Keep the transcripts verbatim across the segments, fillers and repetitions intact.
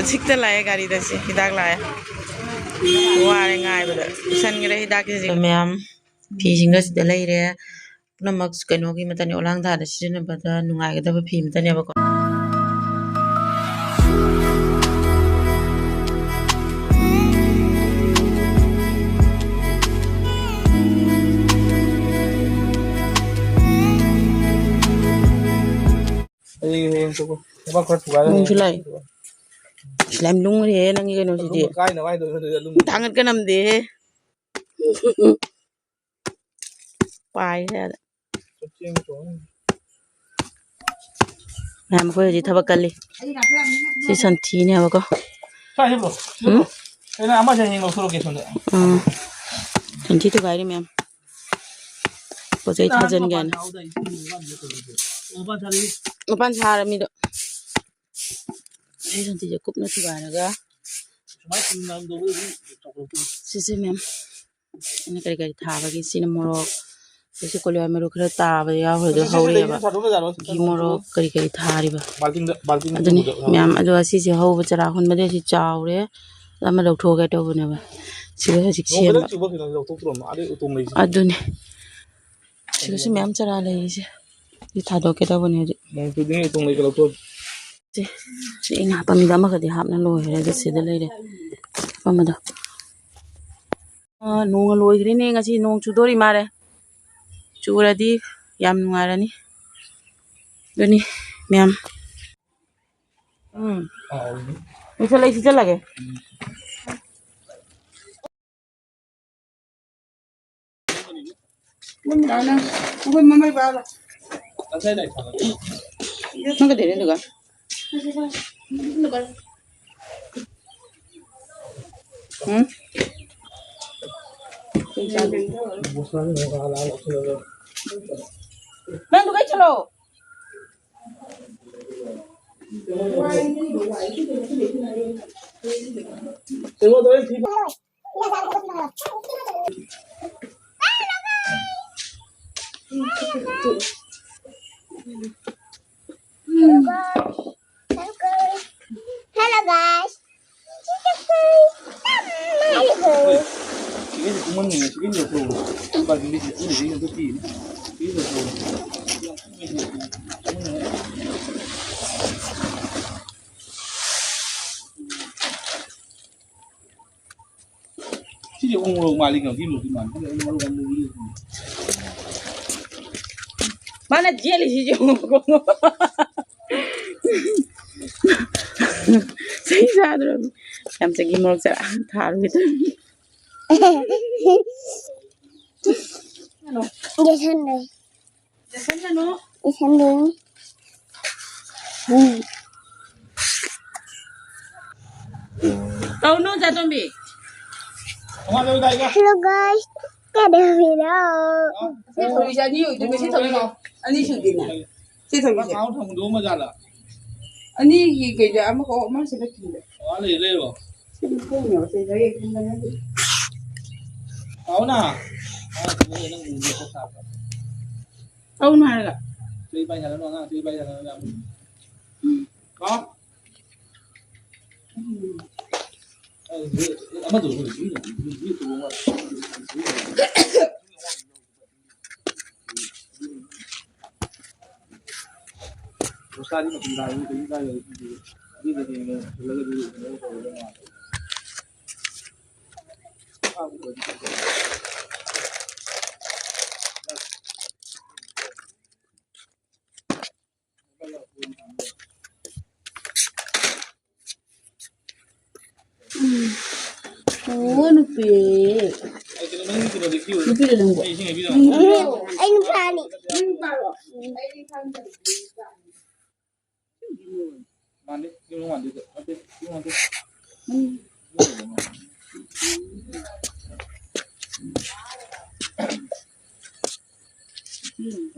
ꯁꯤꯛꯇ ꯂꯥꯛꯑꯦ ꯒꯥꯔꯤꯗ, ꯁꯤ ꯍꯤꯗꯥꯛ ꯂꯥꯛꯑꯦ꯫ ꯋꯥꯔꯦ ꯉꯥꯏꯕꯗ꯫ ꯄꯨꯁꯟꯈ꯭ꯔꯦ ꯍꯤꯗꯥꯛꯀꯤ ꯍꯧꯖꯤꯛ꯫ ꯃꯌꯥꯝ ꯐꯤꯁꯤꯡꯗꯣ ꯁꯤꯗ ꯂꯩꯔꯦ꯫ ꯄꯨꯝꯅꯃꯛ ꯀꯩꯅꯣꯒꯤ ꯃꯇꯝꯅꯤ, ꯑꯣꯂꯥꯡ ꯊꯥꯗ ꯁꯤꯖꯤꯟꯅꯕꯗ ꯅꯨꯡꯉꯥꯏꯒꯗꯕ ꯐꯤ ꯃꯇꯅꯦꯕꯀꯣ꯫ ꯍꯌꯦꯡ, ꯍꯌꯦꯡ ꯆꯠꯂꯣ꯫ ꯊꯕꯛ ꯈꯔ ꯊꯨꯒꯥꯏꯔ ꯅꯣꯡꯁꯨ ꯂꯥꯛꯑꯦ꯫ ꯑꯁ, ꯌꯥꯝ ꯂꯨꯝꯈ꯭ꯔꯦꯍꯦ ꯅꯪꯒꯤ ꯀꯩꯅꯣꯁꯤꯗꯤ꯫ ꯑꯂꯨꯝꯕ ꯀꯥꯏꯅꯕ ꯍꯥꯏꯗꯣꯏꯔꯣ ꯅꯠꯇ꯭ꯔꯗꯤ ꯑꯂꯨꯝꯕ? ꯊꯥꯡꯒꯠꯀ ꯉꯝꯗꯦꯍꯦ꯫ ꯄꯥꯏꯔꯦ ꯑꯗ꯫ ꯆꯦꯡ ꯊꯣꯡꯉꯦ꯫ ꯃꯌꯥꯝ ꯑꯩꯈꯣꯏ ꯍꯧꯖꯤꯛ ꯊꯕꯛ ꯀꯜꯂꯤ꯫ ꯁꯤ ꯁꯟꯊꯤꯅꯦꯕꯀꯣ꯫ ꯁ꯭ꯋꯥꯏ ꯍꯤꯞꯄꯣ, ꯍꯤꯞꯄꯣ꯫ ꯎꯝ? ꯑꯩꯅ ꯑꯃꯁꯦ ꯍꯌꯦꯡ ꯂꯧꯊꯣꯔꯛꯀꯦ ꯁꯣꯝꯗ꯫ ꯎꯝ꯫ ꯁꯟꯊꯤ ꯊꯨꯒꯥꯏꯔꯤ ꯃꯌꯥꯝ꯫ ꯄꯣꯠ ꯆꯩ ꯊꯥꯖꯤꯟꯒꯦꯅ꯫ ꯃꯄꯥꯟ ꯁꯥꯔ ꯃꯤꯗꯣ꯫ ꯑꯩ ꯁꯟꯊꯤꯁꯦ ꯀꯨꯞꯅ ꯊꯨꯒꯥꯏꯔꯒ꯫ ꯁꯤꯁꯦ ꯃꯌꯥꯝ꯫ ꯑꯩꯅ ꯀꯔꯤ ꯀꯔꯤ ꯊꯥꯕꯒꯤ ꯁꯤꯅ ꯃꯣꯔꯣꯛ, ꯑꯗꯩ ꯁꯤ ꯀꯣꯂꯤ ꯍꯋꯥꯏ ꯃꯔꯨ ꯈꯔ ꯇꯥꯕ ꯌꯥꯎꯈ꯭ꯔꯦ, ꯑꯗꯨ ꯍꯧꯔꯤꯑꯕ꯫ ꯒꯤ ꯃꯣꯔꯣꯛ ꯀꯔꯤ ꯀꯔꯤ ꯊꯥꯔꯤꯕ꯫ ꯕꯥꯜꯇꯤꯟꯗ, ꯕꯥꯜꯇꯤꯟꯗ ꯑꯗꯨꯅꯤ ꯄꯨꯕꯗ, ꯑ꯫ ꯃꯌꯥꯝ, ꯑꯗꯣ ꯑꯁꯤꯁꯦ ꯍꯧꯕ ꯆꯔꯥ ꯍꯨꯟꯕꯗꯩ ꯁꯤ ꯆꯥꯎꯔꯦ, ꯑꯃ ꯂꯧꯊꯣꯛꯑꯒꯦ ꯇꯧꯕꯅꯦꯕ꯫ ꯁꯤꯗ ꯍꯧꯖꯤꯛ ꯅꯣꯡ ꯈꯤꯇꯪ ꯁꯦꯝꯕ꯫ ꯆꯨꯕ ꯈꯤꯇꯪ ꯂꯧꯊꯣꯛꯇ꯭ꯔꯣ? ꯑꯗꯩ ꯎꯇꯣꯡ ꯂꯩꯁꯦ꯫ ꯑꯗꯨꯅꯤ꯫ ꯁꯤꯗꯁꯨ ꯃꯌꯥꯝ ꯆꯔꯥ ꯂꯩꯔꯤꯁꯦ꯫ ꯁꯤ ꯊꯥꯗꯣꯛꯀꯦ ꯇꯧꯕꯅꯦ ꯍꯧꯖꯤꯛ꯫ ꯅꯣꯡ ꯆꯨꯗ꯭ꯔꯤꯉꯩ ꯎꯇꯣꯡ ꯂꯩꯒ ꯂꯧꯊꯣꯛ꯫ ꯁꯦ, ꯁꯤ ꯑꯩꯅ ꯍꯥꯞꯄ ꯃꯤꯗ ꯑꯃꯈꯛꯇꯤ ꯍꯥꯞꯅ ꯂꯣꯏꯈ꯭ꯔꯦ, ꯑꯗꯨ ꯁꯤꯗ ꯂꯩꯔꯦ ꯍꯥꯞꯄꯝꯕꯗꯣ꯫ ꯑ, ꯅꯣꯡ ꯂꯣꯏꯈ꯭ꯔꯦꯅꯦ, ꯉꯁꯤ ꯅꯣꯡ ꯆꯨꯗꯣꯔꯤ ꯃꯥꯜꯂꯦ꯫ ꯆꯨꯔꯗꯤ ꯌꯥꯝ ꯅꯨꯡꯉꯥꯏꯔꯅꯤ꯫ ꯑꯗꯨꯅꯤ ꯃꯌꯥꯝ꯫ ꯎꯝ꯫ ꯂꯣꯏꯁꯤꯜꯂꯦ, ꯑꯩ ꯁꯤꯠꯆꯜꯂꯒꯦ꯫ ꯅꯪ ꯀꯩꯗꯧꯔꯤꯅꯣ ꯑꯗꯨꯒ? ꯎꯝ? ꯅꯪꯗꯨ ꯀꯩ ꯆꯠꯂꯣ? ꯁꯤꯁꯦ ꯎ ꯃꯣꯔꯣꯛ ꯃꯥꯜꯂꯤ ꯀꯩꯅꯣ? ꯁꯤ ꯃꯣꯔꯣꯛꯇꯤ ꯃꯥꯜꯂꯤ꯫ ꯁꯤꯁꯦ ꯎ ꯃꯣꯔꯣꯛ ꯌꯥꯝ ꯃꯨꯜꯂꯤ꯫ ꯃꯥꯅ ꯆꯦꯜꯂꯤꯁꯤꯁꯨ ꯌꯦꯡꯉꯨꯀꯣ꯫ ꯆꯩ ꯆꯥꯗ꯭ꯔꯣ? ꯌꯥꯝ ꯆꯒꯤ ꯃꯣꯔꯣꯛ ꯆꯔꯥ ꯊꯥꯔꯨꯒꯦ ꯇꯧꯔꯤ꯫ ꯌꯦꯁꯟꯗꯣꯏ꯫ ꯌꯦꯁꯟꯒꯅꯨ꯫ ꯌꯦꯁꯟꯗꯣꯏꯅꯤ꯫ ꯎꯝ꯫ ꯀꯧꯅꯨ, ꯆꯥꯇꯣꯝꯕꯤ꯫ Hello guys, ꯀꯩꯗꯧꯔꯤꯅꯣ? ꯁꯤ ꯊꯧꯔꯤꯁꯦ ꯑꯅꯤ ꯑꯣꯏꯗꯣꯏꯅꯦ, ꯁꯤ ꯊꯧꯔꯤꯁꯦ꯫ ꯑꯅꯤ ꯁꯨꯗꯣꯏꯅꯦ꯫ ꯁꯤ ꯊꯧꯔꯤꯁꯦ꯫ ꯀꯥꯡꯍꯧ ꯊꯣꯡꯗꯣꯛꯑꯝꯃꯖꯥꯠꯂ? ꯑꯅꯤꯒꯤ ꯀꯩꯗ ꯑꯃꯈꯛ ꯑꯃ ꯁꯤꯗ ꯊꯤꯜꯂꯦ꯫ ꯑꯣ, ꯑꯥ ꯂꯩꯔꯦ, ꯂꯩꯔꯦ꯫ ꯁꯤꯗꯤ ꯊꯣꯡꯅꯕ ꯁꯤꯗ ꯍꯦꯛ ꯊꯝꯕꯅꯦ꯫ ꯀꯥꯎꯅ꯫ ꯑꯥ, ꯁꯤꯗ ꯅꯪ ꯎꯕꯗꯣ ꯀꯣꯛ ꯁꯥꯕ꯫ ꯀꯥꯎꯅ ꯍꯥꯏꯔꯒ꯫ ꯆꯨꯏ ꯄꯥꯏ ꯁꯥꯟꯅꯅꯨ, ꯑꯉꯥꯡ ꯆꯨꯏ ꯄꯥꯏ ꯁꯥꯟꯅꯅꯨ ꯌꯥꯝ꯫ ꯀꯥꯎ꯫ ꯑꯃꯗꯣ, ꯑꯃꯗꯣ, ꯑꯃꯗꯣ꯫ ꯔꯣꯁꯇꯥꯗꯤ ꯃꯇꯨꯡ ꯇꯥꯔꯅꯤ, ꯀꯔꯤꯝ ꯀꯥꯏꯔꯣꯏ꯫ ꯑꯗꯨꯗꯤ ꯍꯌꯦꯡ ꯍꯜꯂꯒꯗꯤ ꯀꯩꯅꯣ ꯇꯧꯔꯒ ꯃꯥ꯫ ꯎꯝ꯫ ꯑꯣ, ꯅꯨꯄꯤ꯫ ꯅꯨꯄꯤꯔꯣ ꯅꯪꯕꯣ? ꯑꯩ ꯅꯨꯄꯥꯅꯤ꯫ ꯎꯝ꯫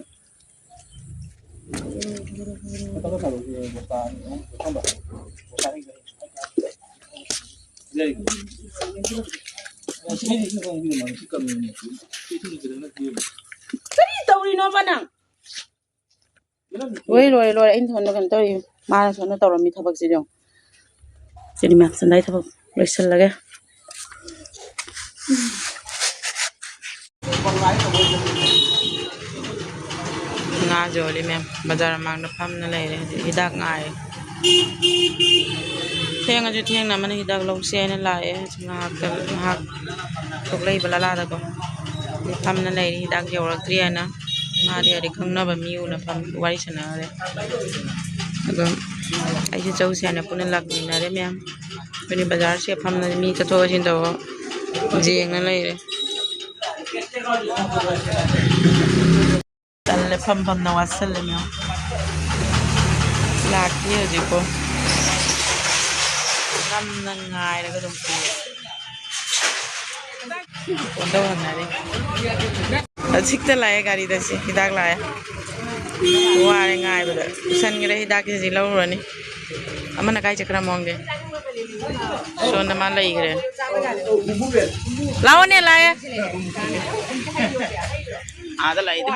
ꯀꯔꯤ ꯇꯧꯔꯤꯅꯣꯕ ꯅꯪ? ꯂꯣꯏ ꯂꯣꯏꯔꯦ, ꯂꯣꯏꯔꯦ꯫ ꯑꯩꯅ ꯁꯣꯝꯗ ꯀꯩꯅꯣ ꯇꯧꯔꯤ, ꯃꯥꯅ ꯁꯣꯝꯗ ꯇꯧꯔꯝꯃꯤ ꯊꯕꯛꯁꯤꯗꯤ ꯌꯦꯡꯉꯨ꯫ ꯁꯤꯗꯤ ꯃꯌꯥꯝ ꯆꯟꯗꯥꯏ ꯊꯕꯛ ꯂꯣꯏꯁꯤꯜꯂꯒꯦ꯫ ꯌꯣꯜꯂꯤ ꯃꯌꯥꯝ꯫ ꯕꯖꯥꯔ ꯃꯃꯥꯡꯗ ꯐꯝꯅ ꯂꯩꯔꯦ ꯍꯧꯖꯤꯛ, ꯍꯤꯗꯥꯛ ꯉꯥꯏꯔꯦ꯫ ꯊꯦꯡꯉꯁꯨ ꯊꯦꯡꯅ ꯑꯃꯅ ꯍꯤꯗꯥꯛ ꯂꯧꯁꯦ ꯍꯥꯏꯅ ꯂꯥꯛꯑꯦ꯫ ꯉꯥꯏꯍꯥꯛꯇ, ꯉꯥꯏꯍꯥꯛ ꯊꯣꯛꯂꯛꯏꯕ ꯂꯂꯥꯗꯀꯣ꯫ ꯐꯝꯅ ꯂꯩꯔꯤ, ꯍꯤꯗꯥꯛ ꯌꯧꯔꯛꯇ꯭ꯔꯤ ꯍꯥꯏꯅ꯫ ꯃꯥꯗꯤ ꯑꯗꯩ ꯈꯪꯅꯕ ꯃꯤ ꯎꯅ ꯐꯝ, ꯋꯥꯔꯤ ꯁꯥꯟꯅꯔꯦ꯫ ꯑꯗꯣ ꯑꯩꯁꯨ ꯆꯧꯁꯦ ꯍꯥꯏꯅ ꯄꯨꯟꯅ ꯂꯥꯛꯃꯤꯟꯅꯔꯦ ꯃꯌꯥꯝ꯫ ꯑꯩꯈꯣꯏꯅ ꯕꯖꯥꯔꯁꯦ ꯐꯝꯅ ꯃꯤ ꯆꯠꯊꯣꯛ ꯆꯠꯁꯤꯟ ꯇꯧꯕ ꯌꯦꯡꯅ ꯂꯩꯔꯦ꯫ ꯇꯜꯂꯦ, ꯐꯝ ꯐꯝꯅ ꯋꯥꯁꯜꯂꯦ ꯃꯌꯥꯝ꯫ ꯂꯥꯛꯇꯦ ꯍꯧꯖꯤꯛꯄꯣ꯫ ꯅꯝꯅ ꯉꯥꯏꯔꯒ ꯑꯗꯨꯝ ꯄꯨꯔꯦ꯫ ꯐꯣꯟ ꯇꯧꯍꯟꯅꯔꯤ꯫ ꯍꯧꯖꯤꯛꯇ ꯂꯥꯛꯑꯦ ꯒꯥꯔꯤꯗ ꯁꯤ ꯍꯤꯗꯥꯛ ꯂꯥꯛꯑꯦ꯫ ꯋꯥꯔꯦ ꯉꯥꯏꯕꯗ꯫ ꯄꯨꯁꯟꯈ꯭ꯔꯦ ꯍꯤꯗꯥꯛꯀꯤ ꯍꯧꯖꯤꯛ ꯂꯧꯔꯨꯔꯅꯤ꯫ ꯑꯃꯅ ꯀꯥꯏ ꯆꯠꯈ꯭ꯔ ꯃꯣꯡꯒꯦ? ꯁꯣꯝꯗ ꯃꯥ ꯂꯩꯈ꯭ꯔꯦ꯫ ꯂꯥꯛꯑꯣꯅꯦ, ꯂꯥꯛꯑꯦ꯫ ꯑꯥꯗ ꯂꯥꯛꯏꯗ꯫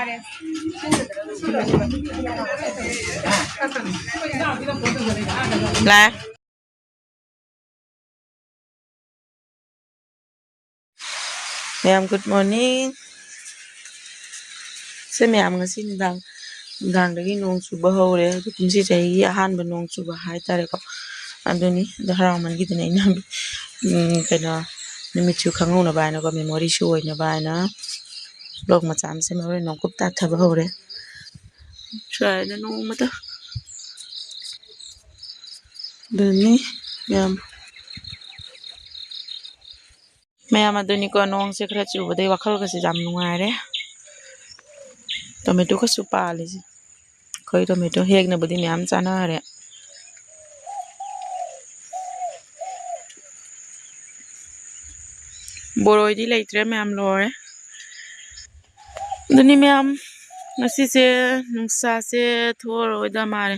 ꯂꯥꯛꯑꯦ꯫ ꯃꯌꯥꯝ, good morning꯫ ꯁꯦ ꯃꯌꯥꯝ, ꯉꯁꯤ ꯅꯨꯡꯗꯥꯡ, ꯅꯨꯡꯗꯥꯡꯗꯒꯤ ꯅꯣꯡ ꯆꯨꯕ ꯍꯧꯔꯦ꯫ ꯑꯗꯨ ꯀꯨꯝꯁꯤ ꯆꯍꯤꯒꯤ ꯑꯍꯥꯟꯕ ꯅꯣꯡ ꯆꯨꯕ ꯍꯥꯏꯇꯥꯔꯦꯀꯣ꯫ ꯑꯗꯨꯅꯤ, ꯑꯗꯨ ꯍꯔꯥꯎꯃꯟꯈꯤꯗꯅ ꯑꯩꯅ, ꯎꯝ, ꯀꯩꯅꯣ, ꯅꯨꯃꯤꯠꯁꯨ ꯈꯪꯍꯧꯅꯕ ꯍꯥꯏꯅꯀꯣ, memoryꯁꯨ ꯑꯣꯏꯅꯕ ꯍꯥꯏꯅ vlog ꯃꯆꯥ ꯑꯃ ꯁꯦꯝꯍꯧꯔꯦ꯫ ꯅꯣꯡꯀꯨꯞ ꯇꯥꯊꯕ ꯍꯧꯔꯦ꯫ ꯁ꯭ꯋꯥꯏꯗ ꯅꯣꯡꯃꯗ꯫ ꯑꯗꯨꯅꯤ ꯃꯌꯥꯝ꯫ ꯃꯌꯥꯝ, ꯑꯗꯨꯅꯤꯀꯣ, ꯅꯣꯡꯁꯦ ꯈꯔ ꯆꯨꯕꯗꯩ ꯋꯥꯈꯜꯒꯁꯦ ꯌꯥꯝ ꯅꯨꯡꯉꯥꯏꯔꯦ꯫ Tomatoꯒꯁꯨ ꯄꯥꯜꯂꯤꯁꯦ꯫ ꯑꯩꯈꯣꯏ tomato ꯍꯦꯛꯅꯕꯨꯗꯤ ꯃꯌꯥꯝ ꯆꯥꯅꯔꯦ꯫ ꯕꯣꯔꯣꯏꯗꯤ ꯂꯩꯇ꯭ꯔꯦ ꯃꯌꯥꯝ, ꯂꯣꯏꯔꯦ꯫ ꯑꯗꯨꯅꯤ ꯃꯌꯥꯝ, ꯉꯁꯤꯁꯦ ꯅꯨꯡꯁꯥꯁꯦ ꯊꯣꯛꯑꯔꯣꯏꯗ ꯃꯥꯜꯂꯦ꯫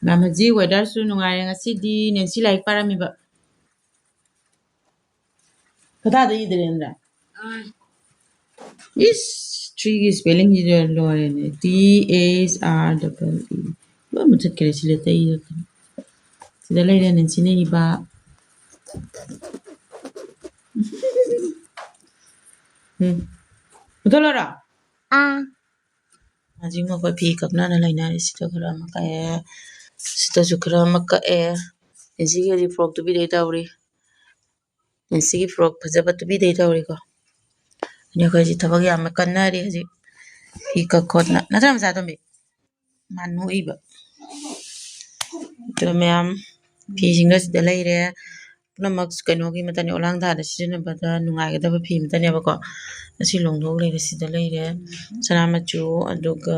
ꯃꯌꯥꯝ, ꯍꯧꯖꯤꯛ weatherꯁꯨ ꯅꯨꯡꯉꯥꯏꯔꯦ꯫ ꯉꯁꯤꯗꯤ ꯅꯦꯟꯁꯤ ꯂꯥꯏꯔꯤꯛ ꯄꯥꯔꯝꯃꯤꯕ꯫ ꯀꯗꯥꯏꯗ ꯏꯗ꯭ꯔꯦꯟꯗ꯭ꯔ? ꯏꯁ, threeꯒꯤ spellingꯁꯤꯗ ꯂꯣꯏꯔꯦꯅꯦ꯫ T H R E E꯫ ꯂꯣꯏ ꯃꯨꯊꯠꯈ꯭ꯔꯦ ꯁꯤ letter ꯏꯔꯛꯇꯅ꯫ ꯁꯤꯗ ꯂꯩꯔꯦ ꯅꯦꯟꯁꯤꯅ ꯏꯕ꯫ ꯎꯝ, ꯃꯨꯊꯠꯂꯣꯔꯥ? ꯑꯥ꯫ ꯍꯧꯖꯤꯛ ꯃꯈꯣꯏ ꯐꯤ ꯀꯛꯅꯅ ꯂꯩꯅꯔꯤ꯫ ꯁꯤꯗ ꯈꯔ ꯑꯃ ꯀꯛꯑꯦ, ꯁꯤꯗꯁꯨ ꯈꯔ ꯑꯃ ꯀꯛꯑꯦ꯫ ꯁꯤꯒꯤ ꯍꯧꯖꯤꯛ ꯐ꯭ꯔꯣꯛ ꯇꯨꯕꯤꯗꯩ ꯇꯧꯔꯤ꯫ ꯁꯤꯒꯤ ꯐ꯭ꯔꯣꯛ ꯐꯖꯕ ꯇꯨꯕꯤꯗꯩ ꯇꯧꯔꯤꯀꯣ꯫ ꯑꯗꯨꯅ ꯑꯩꯈꯣꯏ ꯍꯧꯖꯤꯛ ꯊꯕꯛ ꯌꯥꯝꯅ ꯀꯟꯅꯔꯤ ꯍꯧꯖꯤꯛ ꯐꯤ ꯀꯛ ꯈꯣꯠꯅ꯫ ꯅꯠꯇ꯭ꯔ ꯃꯆꯥ ꯇꯣꯝꯕꯤ? ꯃꯥ ꯅꯣꯛꯏꯕ꯫ ꯑꯗꯣ ꯃꯌꯥꯝ ꯐꯤꯁꯤꯡꯗꯣ ꯁꯤꯗ ꯂꯩꯔꯦ꯫ ꯄꯨꯝꯅꯃꯛ ꯀꯩꯅꯣꯒꯤ ꯃꯇꯝꯅꯤ, ꯑꯣꯂꯥꯡ ꯊꯥꯗ ꯁꯤꯖꯤꯟꯅꯕꯗ ꯅꯨꯡꯉꯥꯏꯒꯗꯕ ꯐꯤ ꯑꯃꯇꯅꯦꯕꯀꯣ꯫ ꯑꯁꯤ ꯂꯣꯡꯗꯣꯛ ꯂꯩꯔꯦ, ꯁꯤꯗ ꯂꯩꯔꯦ꯫ ꯁꯅꯥ ꯃꯆꯨ, ꯑꯗꯨꯒ,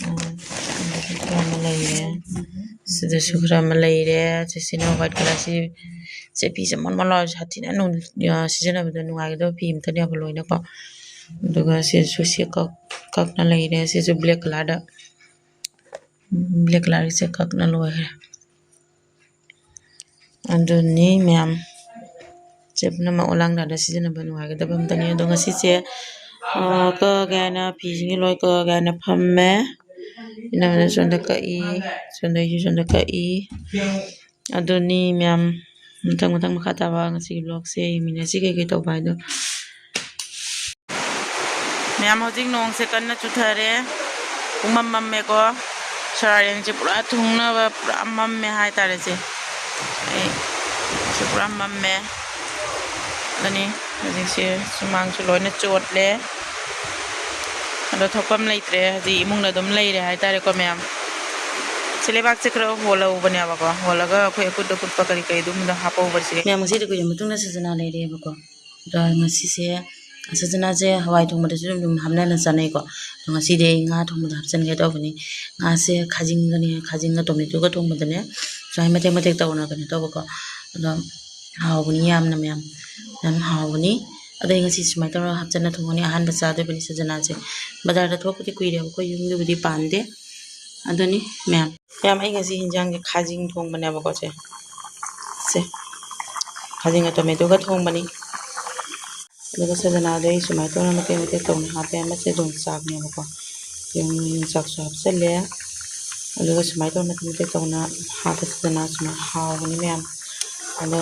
ꯎꯝ, ꯁꯤꯗꯁꯨ ꯈꯔ ꯑꯃ ꯂꯩꯔꯦ꯫ ꯁꯤꯗꯁꯨ ꯈꯔ ꯑꯃ ꯂꯩꯔꯦ꯫ ꯁꯤꯁꯤꯅ white colour ꯁꯤ, ꯁꯦ ꯐꯤꯁꯦ ꯃꯣꯟ ꯃꯣꯟ ꯂꯥꯎꯔ ꯁꯥꯊꯤꯅ ꯅꯨꯡ-, ꯑ, ꯁꯤꯖꯤꯟꯅꯕꯗ ꯅꯨꯡꯉꯥꯏꯒꯗꯕ ꯐꯤ ꯑꯃꯇꯅꯦꯕ ꯂꯣꯏꯅꯀꯣ꯫ ꯑꯗꯨꯒ ꯁꯤꯁꯨ ꯁꯤ ꯀꯛ-, ꯀꯛꯅ ꯂꯩꯔꯦ꯫ ꯁꯤꯁꯨ black colour ꯗ, black colour ꯒꯤꯁꯦ ꯀꯛꯅ ꯂꯣꯏꯈ꯭ꯔꯦ꯫ ꯑꯗꯨꯅꯤ ꯃꯌꯥꯝ, ꯁꯦ ꯄꯨꯝꯅꯃꯛ ꯑꯣꯂꯥꯡꯗꯥꯗ ꯁꯤꯖꯤꯟꯅꯕ ꯅꯨꯡꯉꯥꯏꯒꯗꯕ ꯑꯝꯇꯅꯤ꯫ ꯑꯗꯣ ꯉꯁꯤꯁꯦ, ꯑ, ꯀꯛꯑꯒꯦ ꯍꯥꯏꯅ ꯐꯤꯁꯤꯡꯁꯦ ꯂꯣꯏ ꯀꯛꯑꯒꯦ ꯍꯥꯏꯅ ꯐꯝꯃꯦ꯫ ꯏꯅꯝꯃꯅ ꯁꯣꯝꯗ ꯀꯛꯏ, ꯁꯣꯝꯗ ꯑꯩꯁꯨ ꯁꯣꯝꯗ ꯀꯛꯏ꯫ ꯑꯗꯨꯅꯤ ꯃꯌꯥꯝ, ꯃꯊꯪ ꯃꯊꯪ ꯃꯈꯥ ꯇꯥꯕ ꯉꯁꯤꯒꯤ vlog ꯁꯦ ꯌꯦꯡꯃꯤꯟꯅꯁꯤ, ꯀꯩꯀꯩ ꯇꯧꯕ ꯍꯥꯏꯗꯣ꯫ ꯃꯌꯥꯝ, ꯍꯧꯖꯤꯛ ꯅꯣꯡꯁꯦ ꯀꯟꯅ ꯆꯨꯊꯔꯦ, ꯄꯨꯡꯃꯝ ꯃꯝꯃꯦꯀꯣ꯫ ꯁꯣꯔꯥꯔꯦꯟꯁꯦ ꯄꯨꯔꯥ ꯊꯨꯡꯅꯕ ꯄꯨꯔꯥ ꯃꯝꯃꯦ ꯍꯥꯏꯇꯥꯔꯦ ꯁꯦ꯫ ꯑꯩ ꯁꯤ ꯄꯨꯔꯥ ꯃꯝꯃꯦ꯫ ꯑꯗꯨꯅꯤ ꯍꯧꯖꯤꯛꯁꯦ ꯁꯨꯃꯥꯡꯁꯨ ꯂꯣꯏꯅ ꯆꯣꯠꯂꯦ꯫ ꯑꯗꯣ ꯊꯣꯛꯐꯝ ꯂꯩꯇ꯭ꯔꯦ, ꯍꯧꯖꯤꯛ ꯏꯃꯨꯡꯗ ꯑꯗꯨꯝ ꯂꯩꯔꯦ ꯍꯥꯏꯇꯥꯔꯦꯀꯣ ꯃꯌꯥꯝ꯫ ꯁꯤ ꯂꯩꯕꯥꯛꯁꯦ ꯈꯔ ꯍꯣꯜꯍꯧꯕꯅꯦꯕꯀꯣ, ꯍꯣꯜꯂꯒ ꯑꯩꯈꯣꯏ ꯑꯀꯨꯠ ꯑꯀꯨꯠꯄ ꯀꯔꯤ ꯀꯔꯤ ꯑꯗꯨꯝꯕꯗꯣ ꯍꯥꯞꯍꯧꯕꯁꯦ꯫ ꯃꯌꯥꯝ, ꯉꯁꯤꯗꯤ ꯀꯨꯏꯔ ꯃꯇꯨꯡꯗ ꯁꯖꯅꯥ ꯂꯩꯔꯦꯕꯀꯣ꯫ ꯑꯗꯣ ꯉꯁꯤꯁꯦ ꯁꯖꯅꯥꯁꯦ ꯍꯋꯥꯏ ꯊꯣꯡꯕꯗꯁꯨ ꯑꯗꯨꯝ, ꯑꯗꯨꯝ ꯍꯥꯞꯅꯅ ꯆꯥꯅꯩꯀꯣ꯫ ꯑꯗꯣ ꯉꯁꯤꯗꯤ ꯑꯩ ꯉꯥ ꯊꯣꯡꯕꯗ ꯍꯥꯞꯆꯤꯟꯒꯦ ꯇꯧꯕꯅꯤ꯫ ꯉꯥꯁꯦ ꯈꯥꯖꯤꯡꯒꯅꯦ, ꯈꯥꯖꯤꯡꯒ ꯇꯣꯃꯦꯇꯣꯒ ꯊꯣꯡꯕꯗꯅꯦ ꯁꯨꯃꯥꯏꯅ ꯃꯇꯦꯛ ꯃꯇꯦꯛ ꯇꯧꯅ ꯀꯩꯅꯣ ꯇꯧꯕꯀꯣ꯫ ꯑꯗꯣ ꯍꯥꯎꯕꯅꯤ ꯌꯥꯝꯅ ꯃꯌꯥꯝ, ꯌꯥꯝ ꯍꯥꯎꯕꯅꯤ꯫ ꯑꯗꯣ ꯑꯩ ꯉꯁꯤ ꯁꯨꯃꯥꯏꯅ ꯇꯧꯔꯒ ꯍꯥꯞꯆꯤꯟꯅ ꯊꯣꯡꯉꯅꯤ꯫ ꯑꯍꯥꯟꯕ ꯆꯥꯗꯣꯏꯕꯅꯤ ꯁꯖꯅꯥꯁꯦ꯫ ꯕꯖꯥꯔꯗ ꯊꯣꯛꯄꯗꯤ ꯀꯨꯏꯔꯦꯕ, ꯑꯩꯈꯣꯏ ꯌꯨꯝꯗꯕꯨꯗꯤ ꯄꯥꯟꯗꯦ꯫ ꯑꯗꯨꯅꯤ ꯃꯌꯥꯝ꯫ ꯃꯌꯥꯝ, ꯑꯩ ꯉꯁꯤ ꯍꯤꯟꯖꯥꯡꯁꯦ ꯈꯥꯖꯤꯡ ꯊꯣꯡꯕꯅꯦꯕꯀꯣ ꯁꯦ꯫ ꯁꯦ꯫ ꯈꯥꯖꯤꯡꯒ ꯇꯣꯃꯦꯇꯣꯒ ꯊꯣꯡꯕꯅꯤ꯫ ꯑꯗꯨꯒ ꯁꯖꯅꯥꯗꯣ ꯑꯩ ꯁꯨꯃꯥꯏꯅ ꯇꯧꯅ ꯃꯇꯦꯛ ꯃꯇꯦꯛ ꯇꯧꯅ ꯍꯥꯞꯄꯦ꯫ ꯑꯃꯁꯦ ꯑꯗꯨꯝ ꯆꯥꯛꯅꯦꯕꯀꯣ꯫ ꯌꯣꯡꯆꯥꯛꯁꯨ ꯍꯥꯞꯆꯤꯜꯂꯦ꯫ ꯑꯗꯨꯒ ꯁꯨꯃꯥꯏꯅ ꯇꯧꯅ ꯃꯇꯦꯛ ꯃꯇꯦꯛ ꯇꯧꯅ ꯍꯥꯞꯄꯦ ꯁꯖꯅꯥ ꯁꯨꯃꯥꯏꯅ ꯍꯥꯎꯕꯅꯤ ꯃꯌꯥꯝ꯫ ꯑꯗꯣ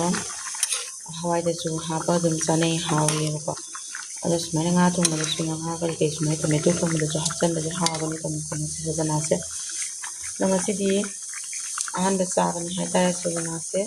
ꯍꯋꯥꯏꯗꯁꯨ ꯍꯥꯞꯄ ꯑꯗꯨꯝ ꯆꯥꯅꯩ, ꯍꯥꯎꯋꯦꯕꯀꯣ꯫ ꯑꯗꯣ ꯁꯨꯃꯥꯏꯅ ꯉꯥ ꯊꯣꯡꯕꯗꯁꯨ ꯉꯥ ꯀꯔꯤ ꯀꯩ ꯁꯨꯃꯥꯏꯅ ꯇꯣꯃꯦꯇꯣ ꯊꯣꯡꯕꯗꯁꯨ ꯍꯥꯞꯆꯤꯟꯕꯁꯦ ꯍꯥꯎꯕꯅꯤ ꯇꯣꯃꯦꯇꯣ ꯁꯖꯅꯥꯁꯦ꯫ ꯑꯗꯣ ꯉꯁꯤꯗꯤ ꯑꯍꯥꯟꯕ ꯆꯥꯕꯅꯤ ꯍꯥꯏꯇꯥꯔꯦ ꯁꯖꯅꯥꯁꯦ꯫